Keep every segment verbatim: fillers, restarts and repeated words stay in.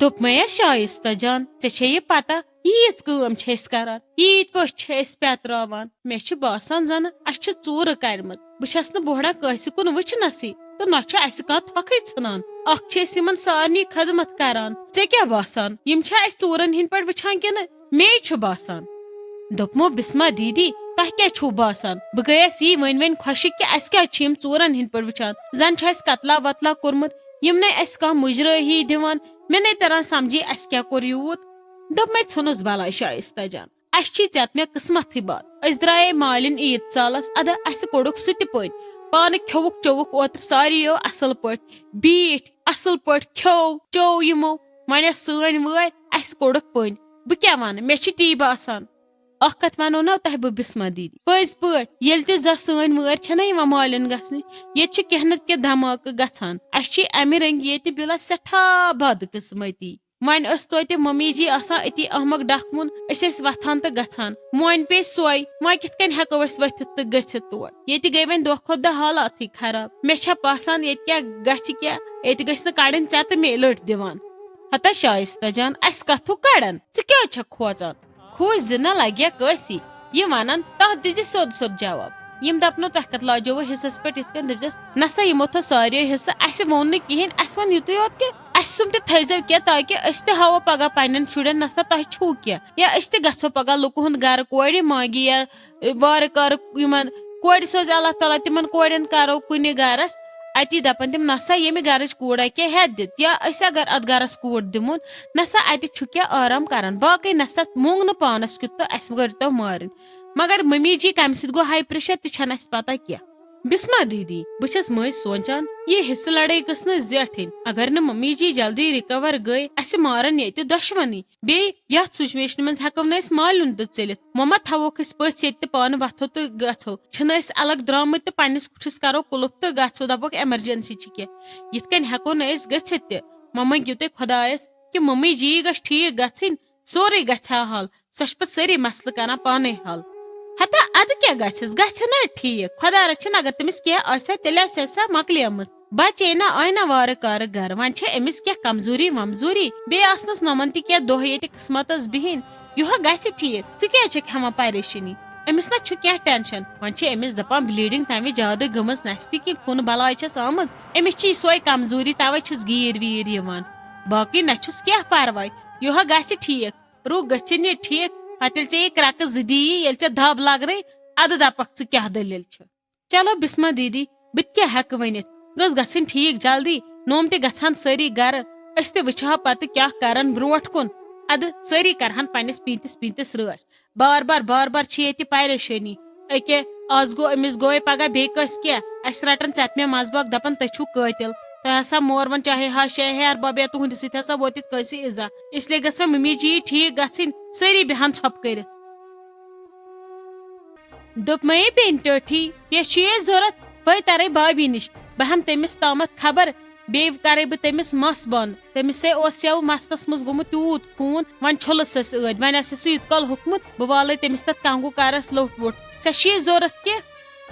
دوٚپمَے، "شایستہ جان، ژےٚ چھے یہِ پتہ، ییٖژ کٲم چھِ أسۍ کران، ییٖتۍ پٲٹھۍ چھِ أسۍ پیتراوان۔ مےٚ چھُ باسان زَنہٕ اَسہِ چھِ ژوٗرٕ کَرِمٕژ۔ بہٕ چھَس نہٕ بوہڑان کٲنٛسہِ کُن وٕچھنَسٕے، تہٕ نہ چھُ اَسہِ کانٛہہ تھۄکھٕے ژھٕنان۔ اَکھ چھِ أسۍ یِمَن سارنٕے خدمت کران۔ ژےٚ کیٛاہ باسان، یِم چھا اَسہِ ژوٗرَن ہِنٛدۍ پٲٹھۍ وٕچھان کِنہٕ مے چھُ باسان؟" دوٚپمو، "بسمہ دیدی، تۄہہِ کیٛاہ چھُو باسان؟ بہٕ گٔیَس یی ؤنۍ ؤنۍ خۄشِک کہِ اَسہِ کیٛازِ چھِ یِم ژوٗرَن ہِنٛدۍ پٲٹھۍ وٕچھان؟ زَن چھِ اَسہِ قتلا وتلا کوٚرمُت، یِم نَے اَسہِ کانٛہہ مُجرٲہی دِوان۔ مےٚ نَے تَران سَمجھی اَسہِ کیٛاہ کوٚر یوٗت۔" دوٚپمَے، "ژھٕنُس بَلاے شایستہ جان، اَسہِ چھی ژےٚ تہٕ مےٚ قٕسمَتھٕے باد۔ أسۍ درٛایے مالِن عیٖد سالَس، اَدٕ اَسہِ کوٚڑُکھ سُہ تہِ پٔنۍ۔ پانہٕ کھیوٚوُکھ چوٚوُکھ اوترٕ ساروِیو اَصٕل پٲٹھۍ، بیٖٹھۍ اَصٕل پٲٹھۍ، کھیوٚو چوٚو یِمو۔ وۄنۍ ٲس سٲنۍ وٲرۍ، اَسہِ کوٚڑُکھ پٔنۍ۔ بہٕ کیٛاہ وَنہٕ، مےٚ چھِ تی باسان۔" اکھ کتھ ونو نا تۄہہِ بہٕ بسمہ دیدی، پٔزۍ پٲٹھۍ ییٚلہِ تہِ زانٛہہ سٲنۍ وٲرۍ چھےٚ نا یِوان مالِن گژھنہِ، ییٚتہِ چھِ کینٛہہ نتہٕ کینٛہہ دھماکہٕ گژھان۔ اسہِ چھِ امہِ رنگہِ ییٚتہِ بِلا سٮ۪ٹھاہ بدقسمتی۔ وۄنۍ ٲس توتہِ ممی جی آسان أتی احمق ڈکھ وُن، أسۍ ٲسۍ وۄتھان تہٕ گژھان۔ وۄنۍ پیٚیہِ سۄے، وۄنۍ کِتھ کٔنۍ ہٮ۪کو أسۍ ؤتھِتھ تہٕ گٔژھِتھ تور؟ ییٚتہِ گٔے وۄنۍ دۄہ کھۄتہٕ دۄہ حالاتھٕے خراب۔ مےٚ چھےٚ باسان ییٚتہِ کیٛاہ گژھِ کیٛاہ، ییٚتہِ گٔژھۍ نہٕ کڑٕنۍ ژےٚ تہٕ مے لٔٹھۍ دِوان۔ ہتا شایستہ جان، اسہِ کتھُک کڑن؟ ژٕ کیٛازِ چھکھ کھوژان؟ کھوژ زِ نہ لگہِ کٲنٛسی۔ یہِ ونان، تتھ دِژ سیوٚد سیوٚد جواب۔ یِم دپنو، "تۄہہِ کتھ لاجووٕ حصس پٮ۪ٹھ یِتھ کٔنۍ؟" دٔپزٮ۪س، "نسا یِمو تھوٚو ساروِیو حصہٕ، اسہِ ووٚن نہٕ کِہیٖنۍ، اسہِ ووٚن یُتُے یوت کہِ اسہِ سُم تہِ تھٲیزیو کینٛہہ، تاکہِ أسۍ تہِ ہاوو پگاہ پننٮ۪ن شُرٮ۪ن، نسا تۄہہِ چھُو کینٛہہ، یا أسۍ تہِ گژھو پگاہ لُکہٕ ہُنٛد گرٕ کورِ مانگہِ یا وارٕ کارٕ یِمن کورِ سوزِ اللہ تعالیٰ، تِمن کورٮ۪ن کرو کُنہِ گرس اتی دپان تِم، نسا ییٚمہِ گرٕچ کوٗر اکہِ ہٮ۪تھ دِتھ، یا أسۍ اگر اتھ گرس کوٗر دِمون، نسا اتہِ چھُ کینٛہہ آرام کران، باقٕے نسا مونٛگ نہٕ پانس کیُتھ تہٕ اسہِ کٔرۍتو مارٕنۍ۔ مگر ممی جی کمہِ سۭتۍ گوٚو ہاے پریشر تہِ چھنہٕ اسہِ پتہ کینٛہہ۔" بسمہ دیدی، بہٕ چھس مٔنٛزۍ سونٛچان، یہِ حصہٕ لڑٲے گٔژھ نہٕ زیٹھٕنۍ۔ اگر نہٕ ممی جی جلدی رِکور گٔے، اسہِ مارن ییٚتہِ دۄشوٕنی۔ بیٚیہِ یتھ سچویشنہِ منٛز ہٮ۪کو نہٕ أسۍ مالیُن تہِ ژٔلِتھ۔ وۄنۍ ما تھاووکھ أسۍ پٔژھۍ ییٚتہِ تہٕ پانہٕ وۄتھو تہٕ گژھو؟ چھِنہٕ أسۍ الگ درٛامٕتۍ تہٕ پننِس کُٹھِس کرو قُلُف تہٕ گژھو، دپوکھ ایمرجنسی چھِ کینٛہہ۔ یِتھ کٔنۍ ہٮ۪کو نہٕ أسۍ گٔژھِتھ تہِ۔ وۄنۍ مٔنٛگِو تُہۍ خۄدایس کہِ ممی جی گژھِ ٹھیٖک گژھٕنۍ، سورُے گژھِ ہا حل۔ سۄ چھِ پتہٕ سٲری مسلہٕ کران پانے حل۔ ہتا ادٕ کیٛاہ گژھٮ۪س؟ گژھِ نا ٹھیٖک؟ خۄدا رٔچھِن، اگر تٔمِس کینٛہہ آسہِ ہا، تیٚلہِ آسہِ ہا سۄ مۄکلیمٕژ۔ بچے نہ آے نہ وارٕ کارٕ گرٕ، وۄنۍ چھےٚ أمِس کینٛہہ کمزوری ومزوری، بیٚیہِ آسنس نۄمن تہِ کینٛہہ دۄہ ییٚتہِ قٕسمتس بِہِنۍ۔ یُہو گژھِ ٹھیٖک، ژٕ کیٛازِ چھکھ ہٮ۪وان پریشٲنی؟ أمِس نہ چھُ کینٛہہ ٹینشن، وۄنۍ چھِ أمِس دپان بلیڈنگ تمہِ وِزِ زیادٕ گٔمٕژ نستہِ کہِ خوٗنہٕ بلاے چھس آمٕژ، أمِس چھِ یہِ سۄے کمزوری، توے چھس گیٖر ویٖر یِوان۔ باقٕے نہ چھُس کینٛہہ پرواے، یُہو گژھِ ٹھیٖک۔ رُک گٔژھِنۍ یہِ ٹھیٖک، پتہٕ ییٚلہِ ژےٚ یہِ کرٛکہٕ زٕ دِیی، ییٚلہِ ژےٚ دب لگنے، ادٕ دپکھ ژٕ کیٛاہ دٔلیٖل چھِ۔ چلو بسمہ دیدی، بہٕ تہِ کیٛاہ ہٮ۪کہٕ ؤنِتھ؟ گٔژھ گژھٕنۍ ٹھیٖک جلدی، نوم تہِ گژھان سٲری گرٕ، أسۍ تہِ وٕچھہو پتہٕ کیٛاہ کرن برونٛٹھ کُن۔ ادٕ سٲری کرہن پننِس پیٖنتِس پیٖنتِس رٲچھ۔ بار بار بار بار چھِ ییٚتہِ پریشٲنی۔ أکے آز گوٚو أمِس گوٚوے پگاہ بیٚیہِ کٲنٛسہِ کینٛہہ، اَسہِ رٹن ژٮ۪تمہِ منٛزباگ دپان تُہۍ چھِو قٲتِل۔ تۄہہِ ہسا مور وۄنۍ چاہے ہا شے ہے ارباب یا تُہنٛدِس سۭتۍ ہسا ووت یِتھ کٲنٛسہِ ایزا۔ اس لیے گٔژھ وۄنۍ ممی جی ٹھیٖک گژھٕنۍ، سٲری بیہن ژھۄپہٕ کٔرِتھ۔ دوٚپمَے بیٚنہِ ٹٲٹھی، کینٛہہ چھُ یے ضوٚرَتھ، بہٕ تَرَے بابی نِش، بہٕ ہٮ۪مہٕ تٔمِس تامَتھ خبر، بیٚیہِ کَرَے بہٕ تٔمِس مَس بنٛد۔ تٔمِس ہے اوس یَوٕ مَستَس منٛز گوٚمُت تیوٗت خوٗن، وۄنۍ چھوٚلُس اَسہِ ٲدۍ، وۄنۍ آسہِ سُہ یُتھ کال ہوٚکھمُت، بہٕ والَے تٔمِس تَتھ کنٛگوٗ کَرَس لوٚٹھ ووٚٹھ۔ ژےٚ چھُ یہِ ضوٚرَتھ کینٛہہ؟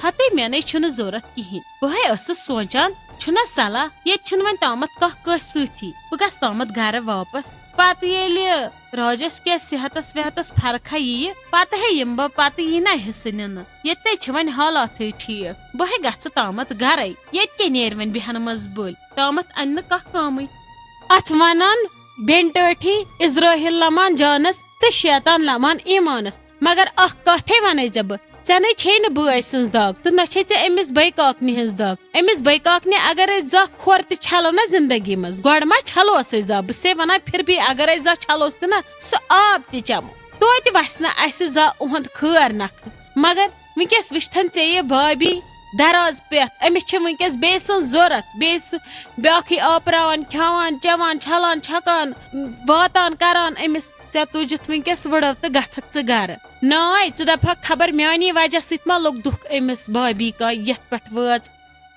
ہَتٕے مےٚ نَے چھُنہٕ ضوٚرَتھ کِہیٖنۍ، بہٕ ہے ٲسٕس سونٛچان، چھُنہ صلاح، ییٚتہِ چھُنہٕ وۄنۍ تامَتھ کانٛہہ کٲنٛسہِ سۭتی، بہٕ گژھٕ تامَتھ گَرٕ واپَس۔ پَتہٕ ییٚلہِ راجس کیٛاہ صحتس وحتس فرق ہا ییہِ، پتہٕ ہے یِمہٕ بہٕ، پتہٕ یی نہ حصہٕ نِنہٕ۔ ییٚتہِ چھِ وۄنۍ حالاتھٕے ٹھیٖک، بہٕ ہے گژھٕ تامتھ گرے۔ ییٚتہِ کیٛاہ نیرِ وۄنۍ بیہنہٕ منٛز بٔلۍ؟ تامتھ انہِ نہٕ کانٛہہ کٲمٕے۔ اتھ ونان بیٚنہِ ٹٲٹھی، عزرٲہیل لمان جانس تہٕ شیطان لمان ایمانس۔ مگر اکھ کتھ ہے ونَے ژےٚ بہٕ، ژےٚ نے چھے نہٕ بٲے سٕنٛز دگ تہٕ نہ چھے ژےٚ أمِس بے کاکنہِ ہٕنٛز دگ۔ أمِس بے کاکنہِ اگر أسۍ زانٛہہ کھۄر تہِ چھلو نہ زندگی منٛز، گۄڈٕ ما چھلوس أسۍ زانٛہہ؟ بہٕ چھسے ونان پھر بھی اگر أسۍ زانٛہہ چھلوس تہِ نہ، سُہ آب تہِ چمو، توتہِ وسہِ نہٕ اسہِ زانٛہہ اُہُنٛد خٲر نکھٕ۔ مگر وٕنکیٚس وٕچھتھن ژےٚ یہِ بھابی دراز پٮ۪تھ، أمِس چھِ وٕنکیٚس بیٚیہِ سٕنٛز ضوٚرتھ، بیٚیہِ سُہ بیاکھٕے آپراوان، کھٮ۪وان، چٮ۪وان، چھلان، چھۄکان، واتان کران أمِس۔ ژےٚ تُجِتھ وٕنکیٚس وٕڑو تہٕ گژھکھ ژٕ گرٕ۔ ناے، ژٕ دپہکھ خبر میانی وجہ سۭتۍ ما لوٚگ دُکھ أمِس بھابی کانٛہہ یتھ پٮ۪ٹھ وٲژ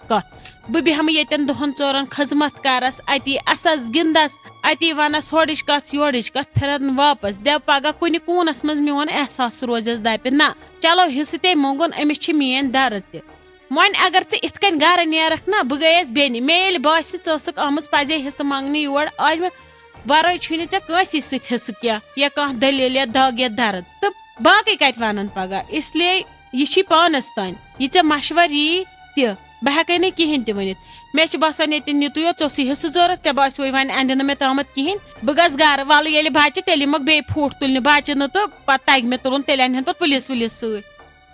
کتھ۔ بہٕ بیہمہٕ ییٚتٮ۪ن دۄہن ژورن خدمت کرس، اتی اسس گِندس، اتی ونس ہورٕچ کتھ یورٕچ کتھ، پھرن واپس۔ دٮ۪و پگاہ کُنہِ کوٗنس منٛز میون احساس روزٮ۪س دپہِ نہ۔ چلو حصہٕ تے مونٛگُن، أمِس چھِ میٲنۍ درد تہِ۔ وۄنۍ اگر ژٕ اِتھ کٔنۍ گرٕ نیرکھ نہ، بہٕ گٔیس بیٚنہِ۔ مےٚ ییٚلہِ باسہِ ژٕ ٲسکھ آمٕژ پزے حصہٕ منٛگنہِ یور، آز مےٚ ورٲے چھُے نہٕ ژےٚ کٲنٛسی سۭتۍ حصہٕ کینٛہہ، یا کانٛہہ دٔلیٖل، یا دگ، یا درد۔ تہٕ باقٕے کتہِ ونن پگاہ؟ اس لیے یہِ چھی پانس تام۔ یہِ ژےٚ مشور یی تہِ، بہٕ ہٮ۪کے نہٕ کِہینۍ تہِ ؤنِتھ۔ مےٚ چھُ باسان، ییٚتہِ نیتُے یوت، ژےٚ اوسُے حصہٕ ضوٚرتھ، ژےٚ باسیوے وۄنۍ اندِ نہٕ مےٚ تامتھ کِہینۍ۔ بہٕ گژھٕ گرٕ، ولہٕ ییٚلہِ بچہِ، تیٚلہِ یِمکھ بیٚیہِ پھوٗٹھ تُلنہِ۔ بچہِ نہٕ تہٕ پتہٕ تگہِ مےٚ تُلُن، تیٚلہِ انہِ ہن پتہٕ پُلیٖس وُلیٖس سۭتۍ۔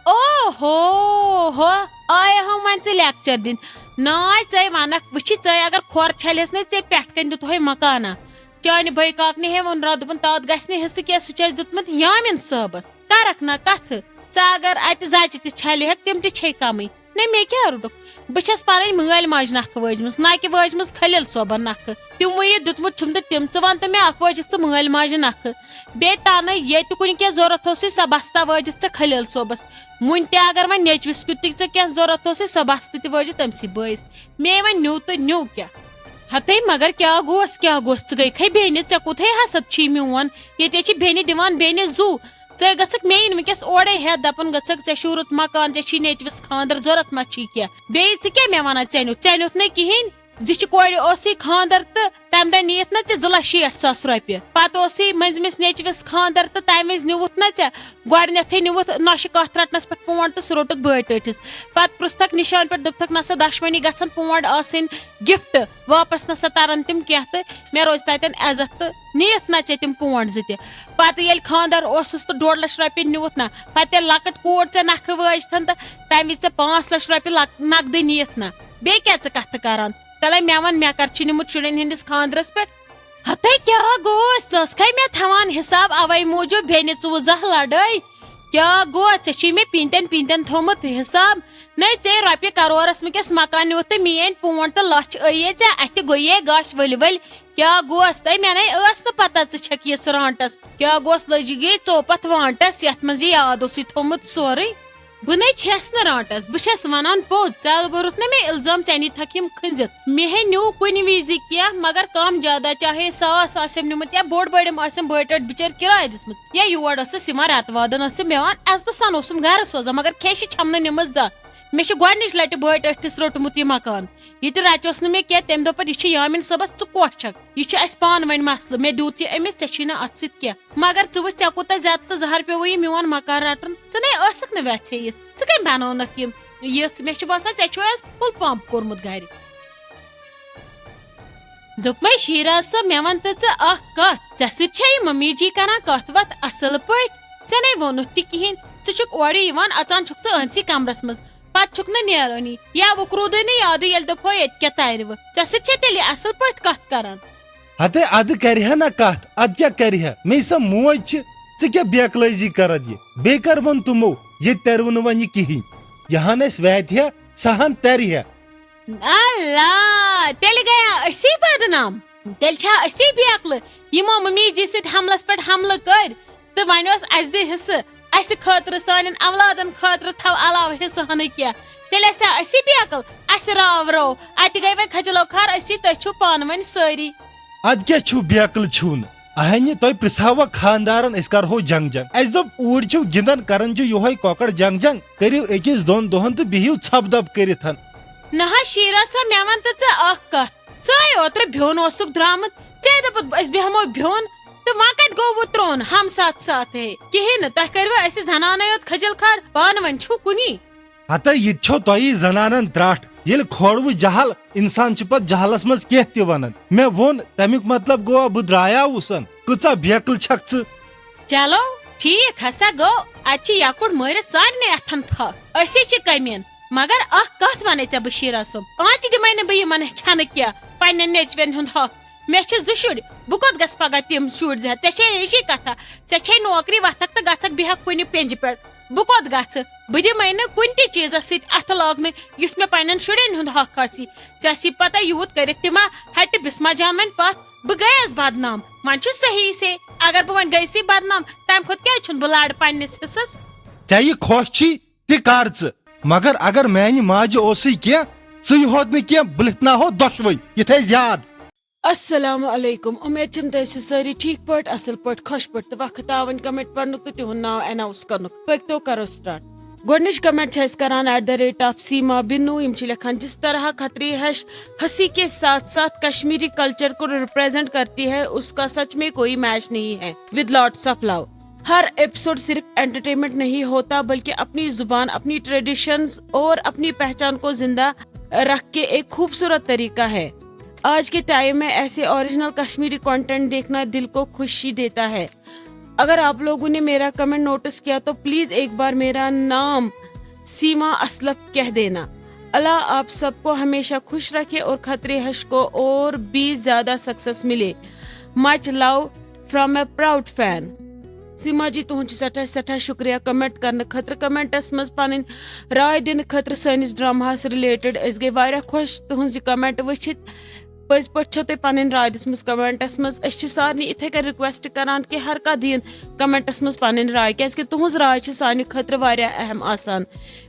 او ہو ہو، آیے ہم وۄنۍ ژٕ لیکچر دِنۍ۔ ناے ژے ونکھ، وٕچھی ژے اگر کھۄر چھلٮ۪س نَے، ژےٚ پٮ۪ٹھ کنہِ دِتہوے مکانا۔ چانہِ بٲے کاکنہِ ہے ووٚن راتھ، دوٚپُن، تتھ گژھِ نہٕ حصہٕ کینٛہہ، سُہ چھُ اَسہِ دیُتمُت یامین صٲبس۔ کرکھ نا کتھٕ، ژٕ اگر اتہِ زچہِ تہِ چھلہِ ہٮ۪کھ، تِم تہِ چھے کمٕے۔ نہ، مےٚ کیٛاہ روٚٹُکھ؟ بہٕ چھَس پنٕنۍ مٲلۍ ماجہِ نکھٕ وٲجمٕژ، نہ کہِ وٲجمٕژ خلیل صٲبن نکھٕ۔ تِموٕے یہِ دیُتمُت چھُم تہٕ تِم ژٕ وَن تہٕ مےٚ، اکھ وٲجِکھ ژٕ مٲلۍ ماجہِ نکھٕ۔ بیٚیہِ تنہٕ ییٚتہِ کُنہِ کینٛہہ ضوٚرتھ اوسُے، سۄ بستہ وٲجِتھ ژےٚ خلیل صٲبس۔ وُنہِ تہِ اگر وۄنۍ نیٚچوِس کیُتُے ژےٚ کینٛہہ ضوٚرتھ اوسُے، سۄ بستہٕ تہِ وٲجِتھ تٔمسٕے بٲیِس۔ مے وۄنۍ نیوٗ تہٕ نیوٗ کیٛاہ؟ ہتے مگر کیٛاہ گوس، کیٛاہ گوس؟ ژٕ گٔیکھے بیٚنہِ، ژےٚ کوٗتہے حسد چھی میون؟ ییٚتہِ چھِ بیٚنہِ دِوان بیٚنہِ زُو۔ ژٕ گٔژھکھ مے یِن وٕنکیٚس اورے ہٮ۪تھ، دپُن گٔژھکھ، ژےٚ چھُے رُت مکان، ژےٚ چھی نیٚچوِس خانٛدر، ضوٚرتھ ما چھی کینٛہہ؟ بیٚیہِ ژٕ کیٛاہ مےٚ ونان، ژےٚ نیُتھ، ژےٚ نیُتھ نہٕ کِہینۍ۔ زِ چھِ کورِ اوسُے خانٛدر تہٕ تَمہِ دۄہ نِیَتھ نہ ژےٚ زٕ لَچھ شیٹھ ساس رۄپیہِ۔ پَتہٕ اوسُے مٔنٛزمِس نیٚچوِس خانٛدر تہٕ تَمہِ وِزِ نیوٗتھ نہ ژےٚ گۄڈٕنٮ۪تھٕے نیوٗتھ نۄشہِ کَتھ رَٹنَس پٮ۪ٹھ پونٛڈ تہٕ سُہ روٚٹُتھ بٲٹۍ ٹٲٹھِس۔ پَتہٕ پرٛژھتَکھ نِشان پٮ۪ٹھ، دوٚپتَکھ، نہ سا دۄشوٕنی گژھن پونٛڈ آسٕنۍ gift، واپَس نہ سا تَرَن تِم کینٛہہ تہٕ مےٚ روزِ تَتٮ۪ن عزت تہٕ نِیَتھ نہ ژےٚ تِم پونٛڈ زٕ تہِ۔ پَتہٕ ییٚلہِ خانٛدر اوسُس تہٕ ڈۄڈ لَچھ رۄپیہِ نیوٗتھ نہ، پَتہٕ ییٚلہِ لۄکٕٹ کوٗر ژےٚ نَکھٕ وٲج تھَن تہٕ تَمہِ وِزِ ژےٚ پانٛژھ لَچھ رۄپیہِ لَک-، نقدٕے نِیَتھ نہ۔ بیٚیہِ کیٛاہ ژٕ کَتھٕ کَران؟ تَلے مےٚ وَن، مےٚ کَر چھِ نِمُت شُرٮ۪ن ہٕنٛدِس خانٛدرَس پٮ۪ٹھ؟ ہَتَے کیٛاہ گوٚو؟ ژٕ ٲسکھَے مےٚ تھاوان حِساب، اَوَے موٗجوٗب بیٚنہِ ژٕ وُزہ لَڑٲے۔ کیٛاہ گوٚو؟ ژےٚ چھُے مےٚ پیٖنتٮ۪ن پیٖنتٮ۪ن تھوٚومُت حِساب۔ نَے ژےٚ رۄپیہِ کَرورَس وٕنکٮ۪س مکان نیوٗتھ تہٕ میٛٲنۍ پونٛڈ تہٕ لَچھ ٲیے ژےٚ اَتھِ گوٚیے گاش ؤلۍ ؤلۍ۔ کیٛاہ گوس؟ تَے مےٚ نَے ٲس نہٕ پَتہ ژٕ چھَکھ یِژھ رانٛٹَس۔ کیٛاہ گوس لٔجی گٔے ژوپَتھ وانٛٹَس، یَتھ منٛز یہِ یاد اوسُے تھوٚومُت سورُے؟ بہٕ نے چھَس نہٕ رانٛٹَس، بہٕ چھَس وَنان پوٚز۔ ژےٚ بوٚرُتھ نہ مےٚ اِلزام، ژےٚ نِتھَکھ یِم کھٔنزِتھ۔ مےٚ ہے نیوٗ کُنہِ وِزِ کینٛہہ، مگر کَم زیادہ، چاہے ساس آسٮ۪م نیوٗمُت یا بوٚڑ بٔڑِم آسٮ۪م بٲٹۍ ٹٲٹھۍ بِچٲرۍ کِراے دِژمٕژ، یا یور ٲسٕس یِوان رٮ۪تہٕ وادَن ٲسٕم بیٚہوان، عزتہٕ سان اوسُم گَرٕ سوزان، مگر کھیٚشہِ چھَم نہٕ نِمٕژ زانٛہہ۔ مےٚ چھُ گۄڈٕنِچ لَٹہِ بٲٹۍ ٹٲٹھِس روٚٹمُت یہِ مکان۔ یہِ تہِ رَچوس نہٕ مےٚ کینٛہہ، تَمہِ دۄہ پَتہٕ، یہِ چھِ یامِن صٲبَس، ژٕ کۄس چھَکھ؟ یہِ چھُ اَسہِ پانہٕ ؤنۍ مسلہٕ، مےٚ دیُت یہِ أمِس، ژےٚ چھُے نہٕ اَتھ سۭتۍ کینٛہہ۔ مگر ژٕ وٕچھ، ژےٚ کوٗتاہ زیادٕ تہٕ زہر پیوٚوُے یہِ میون مکان رٹُن۔ ژٕ نے ٲسٕکھ نہٕ ویژھے یِژھ۔ ژٕ کٔمۍ بنٲونکھ یِم یِژھ؟ مےٚ چھُ باسان، ژےٚ چھُے از full pump کوٚرمُت گرِ۔ دوٚپمَے، شیراز صٲب، مےٚ وَن تہٕ ژٕ اکھ کتھ، ژےٚ سۭتۍ چھا یہِ ممی جی کران کتھ وتھ اصل پٲٹھۍ؟ ژےٚ نے ووٚنُتھ تہِ کِہیٖنۍ۔ ژٕ چھُکھ اورٕ یِوان، اژان چھُکھ ژٕ أہنٛدسٕے کمرس منٛز، پتہٕ چھُکھ نہٕ نیرٲنی۔ یا وُکروٗدٕے نہٕ یادٕے، ییٚلہِ دوٚپہوے، ییٚتہِ کیٛاہ ترِ وۄنۍ؟ ژےٚ سۭتۍ چھا تیٚلہِ یہِ اصل پٲٹھۍ کتھ کران؟ ہتے ادٕ کرِ ہا نہ کتھ، ادٕ کیٛاہ کرِ ہا؟ مے سا موج چھِ، ژٕ کیٛاہ بیقلٲزی کران یہِ؟ بیٚیہِ کر ووٚن تِمو، ییٚتہِ ترِوٕ نہٕ وۄنۍ یہِ کِہیٖنۍ۔ یہِ ہن اسہِ واتہِ ہا، سۄ ہن ترِ ہا۔ اللہ، تیٚلہِ گٔیا أسی بدنام؟ تیٚلہِ چھا أسی بیقلہٕ؟ یِمو ممی جی سۭتۍ حملس پٮ۪ٹھ حملہٕ کٔرۍ تہٕ وۄنۍ اوس اسہِ دِ حصہٕ، اسہِ خٲطرٕ، سانٮ۪ن اولادن خٲطرٕ تھاو علاوٕ حصہٕ ہنٕے کینٛہہ۔ تیٚلہِ ٲسیا أسی بیقل؟ اسہِ راو رو، اتہِ گٔے وۄنۍ کھجلو کھار أسی، تُہۍ چھِو پانہٕ ؤنۍ سٲری۔ ادٕ کیٛاہ چھِو بیقل چھِو نہٕ؟ اہنہِ، تۄہہِ پرژھاوا خاندارن، أسۍ کرہو جنگ جنگ؟ اسہِ دوٚپ، اوٗرۍ چھِو گِنٛدان، کران چھِو یِہوے کۄکر جنگ جنگ، کٔرِو أکِس دۄن دۄہن تہٕ بِہِو ژھۄپہٕ دَپ کٔرِتھ۔ نہ حظ شیرا صٲب، مےٚ وَن تہٕ ژٕ اکھ کتھ۔ ژٕ ہے اوترٕ بیوٚن اوسُکھ درٛامُت، ژےٚ دوٚپُتھ أسۍ بیٚہمو بیوٚن، تہٕ وۄنۍ کتہِ گوٚو وُترون ہمساتھ ساتھ ہے؟ کِہیٖنۍ نہٕ، تۄہہِ کٔرِوٕ أسہِ زنانَے یوت کھجل کھار، پانہٕ ؤنۍ چھُو کُنی۔ ہتا یہِ تہِ چھو تۄہی زنانن ترٛٹھ، ییٚلہِ کھوڑوٕ جہل، انسان چھُ پتہٕ جہلس منٛز کینٛہہ تہِ ونان۔ مےٚ ووٚن، تمیُک مطلب گوٚوا بہٕ درٛایاوُسن؟ کۭژاہ بیقل چھکھ ژٕ؟ چلو، ٹھیٖک ہسا گوٚو، اتہِ چھِ یکُٹ مٲرِتھ سارنٕے اتھن پھکھ۔ أسے چھِ کٔمین۔ مگر اکھ کتھ ونے ژےٚ بہٕ شیرا صٲب، آنچہِ دِمے نہٕ بہٕ یِمن کھٮ۪نہٕ کینٛہہ پننٮ۪ن نیچوٮ۪ن ہُنٛد حق۔ مےٚ چھِ زٕ شُرۍ، بہٕ کوٚت گژھٕ پگاہ تِم شُرۍ زِ ہٮ۪تھ؟ ژےٚ چھے ہِشی کتھا، ژےٚ چھے نوکری وتھکھ تہٕ گژھکھ بیہکھ کُنہِ پینجہِ پٮ۪ٹھ۔ بہٕ کوٚت گژھٕ؟ بہٕ دِمے نہٕ کُنہِ تہِ چیٖزس سۭتۍ اتھٕ لاگنہٕ یُس مےٚ پننٮ۪ن شُرٮ۪ن ہُنٛد حق آسی۔ ژےٚ آسی پتہ یوٗت کٔرِتھ تہِ ما ہٹہِ بسمہ جان وۄنۍ پتھ؟ بہٕ گٔیس بدنام، وۄنۍ چھُ صحیح سے۔ اگر بہٕ وۄنۍ گٔیسٕے بدنام، تمہِ کھۄتہٕ کیازِ چھُنہٕ بہٕ لڑٕ پننِس حصس؟ ژےٚ یہِ خۄش چھی تہِ کر ژٕ، مگر اگر میانہِ ماجہِ اوسُے کینٛہہ، ژٕ یِہوت نہٕ کینٛہہ، بہٕ لِتھناوہو دۄشوے یِتھے زیاد۔ السلام علیکم، امید چھم تُہۍ ٲسِو سٲری ٹھیٖک پٲٹھۍ، اصل پٲٹھۍ، خۄش پٲٹھۍ تہٕ وقت آوٕنۍ comment پرنُک تہٕ تِہُنٛد ناو announce کرنُک۔ پٔکۍتو کرو start۔ گۄڈٕنِچ کمنٹ چھِ أسۍ کران ایٹ دا ریٹ آف سیما بنو۔ یِم چھِ لیکھان، جس طرح کھتری ہش ہنسی کے ساتھ ساتھ کشمیری کلچر کو ریپریزنٹ کرتی ہے، اس کا سچ میں کوئی میچ نہیں ہے، with lots of love. ہر ایپیسوڈ صرف انٹرٹینمنٹ نہیں ہوتا، بلکہ اپنی زبان، اپنی ٹریڈیشنز اور اپنی پہچان کو زندہ رکھ کے ایک خوبصورت طریقہ ہے. آج کے ٹائم میں ایسے اوریجنل کشمیری کنٹینٹ دیکھنا دل کو خوشی دیتا ہے. اگر آپ لوگوں نے میرا کمنٹ نوٹس کیا تو پلیز ایک بار میرا نام سیما اسلم کہہ دینا. اللہ آپ سب کو ہمیشہ خوش رکھے اور کھتری ہش کو اور بھی زیادہ سکسیس ملے. Much love from a proud fan. سیما جی، تُہُنٛد چھُ سٮ۪ٹھاہ سٮ۪ٹھاہ شُکریہ کمنٹ کرنہٕ خٲطرٕ، کمنٹس منٛز پنٕنۍ راے دِنہٕ خٲطرٕ سٲنِس ڈراماہس رِلیٹڈ. أسۍ گٔے واریاہ خۄش تُہٕنٛز یہِ کمنٹ وٕچھِتھ. پٔزۍ پٲٹھۍ چھو تُہۍ پنٕنۍ راے دِژمٕژ کمنٹس منٛز. أسۍ چھِ سارنٕے یِتھے کٔنۍ ریکویسٹ کران کہِ ہر کانٛہہ دِیِن کمنٹس منٛز پنٕنۍ راے، کیازِ کہِ تُہٕنٛز راے چھِ سانہِ خٲطرٕ واریاہ اہم آسان.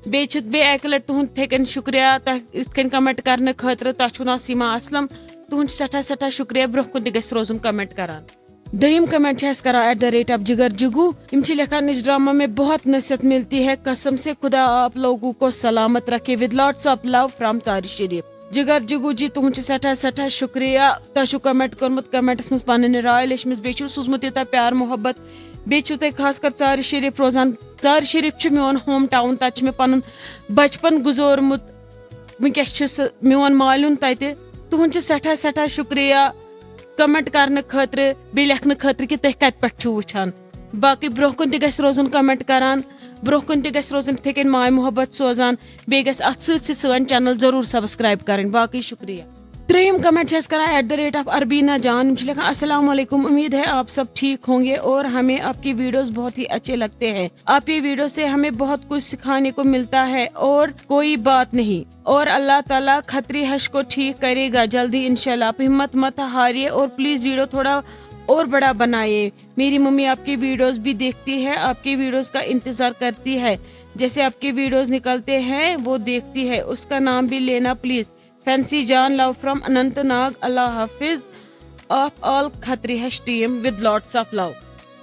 بیٚیہِ چھِ بیٚیہِ اکہِ لٹہِ تُہُنٛد یِتھے کٔنۍ شُکریہ، تۄہہِ یِتھ کٔنۍ کمنٹ کرنہٕ خٲطرٕ. تۄہہِ چھُو ناو سیما اسلم. تُہُنٛد چھُ سٮ۪ٹھاہ سٮ۪ٹھاہ شُکریہ، برونٛہہ کُن تہِ گژھِ روزُن کمنٹ کران. دوٚیِم کمنٹ چھِ اَسہِ کران ایٹ دا ریٹ آف جگر جگو. یِم چھِ لیکھان، اس ڈرامہ میں بہت نصیحت ملتی ہے، قسم سے خدا آپ لوگوں کو سلامت رکھے، with lots of love from ژارِ شریف. جگر جگو جی، تُہُنٛد چھُ سٮ۪ٹھاہ سٮ۪ٹھاہ شُکریہ. تۄہہِ چھُو کمنٹ کوٚرمُت، کمنٹس منٛز پنٕنۍ راے لیچھمٕژ، بیٚیہِ چھُو سوٗزمُت یوٗتاہ پیار محبت، بیٚیہِ چھُو تۄہہِ خاص کر ژارِ شریف روزان. ژارِ شریف چھُ میون ہوم ٹاوُن، تتہِ چھُ مےٚ پنُن بچپن گُزورمُت. وٕنکیٚس چھُ سُہ میون مالیُن تتہِ. تُہُنٛد چھُ سٮ۪ٹھاہ سٮ۪ٹھاہ شُکریہ کمنٹ کرنہٕ خٲطرٕ، بیٚیہِ لیکھنہٕ خٲطرٕ کہِ تُہۍ کتہِ پٮ۪ٹھ چھِو وٕچھان. باقٕے برونٛہہ کُن تہِ گژھِ روزُن کمنٹ کران، برونٛہہ کُن تہِ گژھِ روزُن یِتھے کٔنۍ ماے محبت سوزان. بیٚیہِ گژھِ اتھ سۭتۍ سۭتۍ سٲنۍ چینل ضروٗر سبسکرایب کرٕنۍ. باقٕے شُکریہ. ترٛیٚیِم کمنٹ چھِ اَسہِ کران ایٹ دا ریٹ آف اربینا جان. یِم چھِ لیکھان، السلام علیکم، امید ہے آپ سب ٹھیک ہوں گے اور ہمیں آپ کی ویڈیوز بہت ہی اچھے لگتے ہیں. آپ کی ویڈیو سے ہمیں بہت کچھ سکھانے کو ملتا ہے اور کوئی بات نہیں، اور اللہ تعالیٰ کھتری ہش کو ٹھیک کرے گا جلدی انشاءاللہ. آپ ہمت مت ہاریے اور پلیز ویڈیو تھوڑا اور بڑا بنائیے. میری ممی آپ کی ویڈیوز بھی دیکھتی ہے، آپ کی ویڈیوز کا انتظار کرتی ہے. جیسے آپ کے ویڈیوز نکلتے ہیں وہ دیکھتی ہے. اس کا نام بھی لینا پلیز. فینسی جان، love from اننت ناگ. اللہ حافظ. Of all کھتری ہش team with lots of love.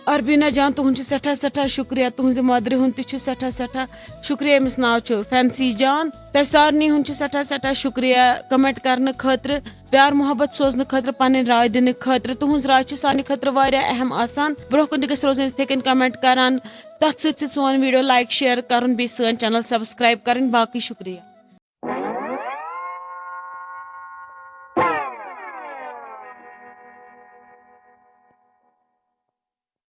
اربینا جان، تُہُنٛد چھُ سٮ۪ٹھاہ سٮ۪ٹھاہ شُکریہ، تُہٕنٛزِ مدرِ ہُنٛد تہِ چھُ سٮ۪ٹھاہ سٮ۪ٹھاہ شُکریہ. أمِس ناو چھُ فینسی جان. تۄہہِ سارنٕے ہُنٛد چھُ سٮ۪ٹھاہ سٮ۪ٹھاہ شُکریہ کمنٹ کرنہٕ خٲطرٕ، پیار محبت سوزنہٕ خٲطرٕ، پنٕنۍ راے دِنہٕ خٲطرٕ. تُہٕنٛز راے چھِ سانہِ خٲطرٕ واریاہ اہم آسان. برونٛہہ کُن تہِ گژھِ روزُن یِتھے کٔنۍ کمنٹ کران، تتھ سۭتۍ سۭتۍ سون ویڈیو لایک، شیئر کرُن، بیٚیہِ سٲنۍ چینل سبسکرایب کرٕنۍ. باقٕے شُکریہ.